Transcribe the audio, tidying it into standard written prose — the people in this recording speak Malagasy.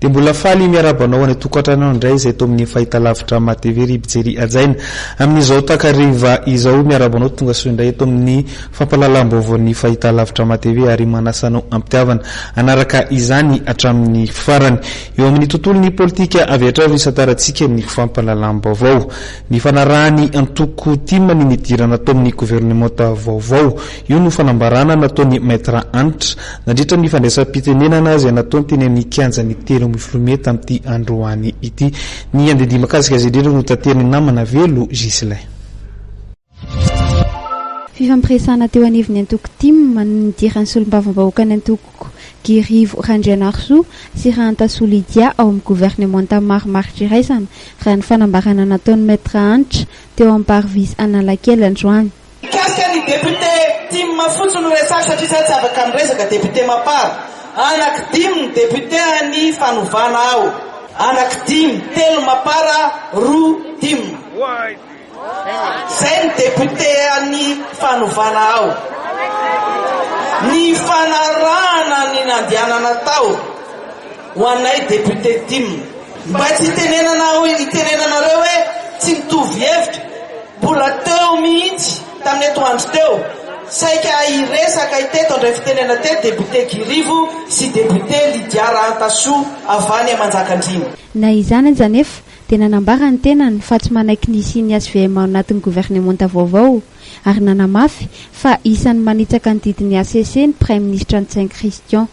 Dia mbola faly miarahaba anao any an-tokantrano indray izay eto amin'ny fahitalavitra MATV ry mpijery hajaina. Amin'izao takariva izao miarahaba anao tonga soa indray eto amin'ny fampahalalam-baovaon'ny fahitalavitra MATV ary manasa anao am-pitiavana hanaraka izany hatramin'ny farany. Eo amin'ny tontolon'ny politika avy hatrany no isantarantsika ny fampahalalam-baovao. Ny fanarahan'ny antoko tim ny nidirana tao amin'ny governemanta vaovao. Io no fanambarana nataon'i Maître Hanitra nandritra ny fandraisam-pitenenana izay nataony teny amin'ny kianjan'ny 13 mey tamin'ity androany ity. Ny andidihy mahakasika azy indrindra no taterin'ny namana Velo Ghislain. Fifampiresahana teo anivon'ny antoko tim no nidiran'ny solombavambahoakan'ny antoko Guy Rivo Randrianarisoa sy Rahantasoa Lydia ao amin'ny governemanta marimaritra iraisana, raha ny fanambarana nataon'ny Maître Hanitra teo amin'ny Parvis Analakely androany. Mikasika ny député tim fotsiny no resako satria za tsy afaka miresaka député mapar. Anaky dimy ny député any fanovana ao. Anaky dimy, telo mapar, roa tim. Zay ny député any fanovana ao. Ny fanarahana ny nandehanana tao ho anay député tim. Mba tsy hitenenana hitenenanareo hoe tsy mitovy hevitra. Mbola teo mihitsy tamin'ny atoandro teo, saika hiresaka teto handray fitenena teto député Guy Rivo sy député Lydia Rahantasoa avy any Manjakandriana. Na izany aza anefa dia nanambara ny tenany fa tsy manaiky ny hisian'ny HVM ao anatin'ny governemanta vaovao ary nanamafy fa isan'ny manitsaka ny didin'ny hcc ny praiminisitra Ntsay Christian.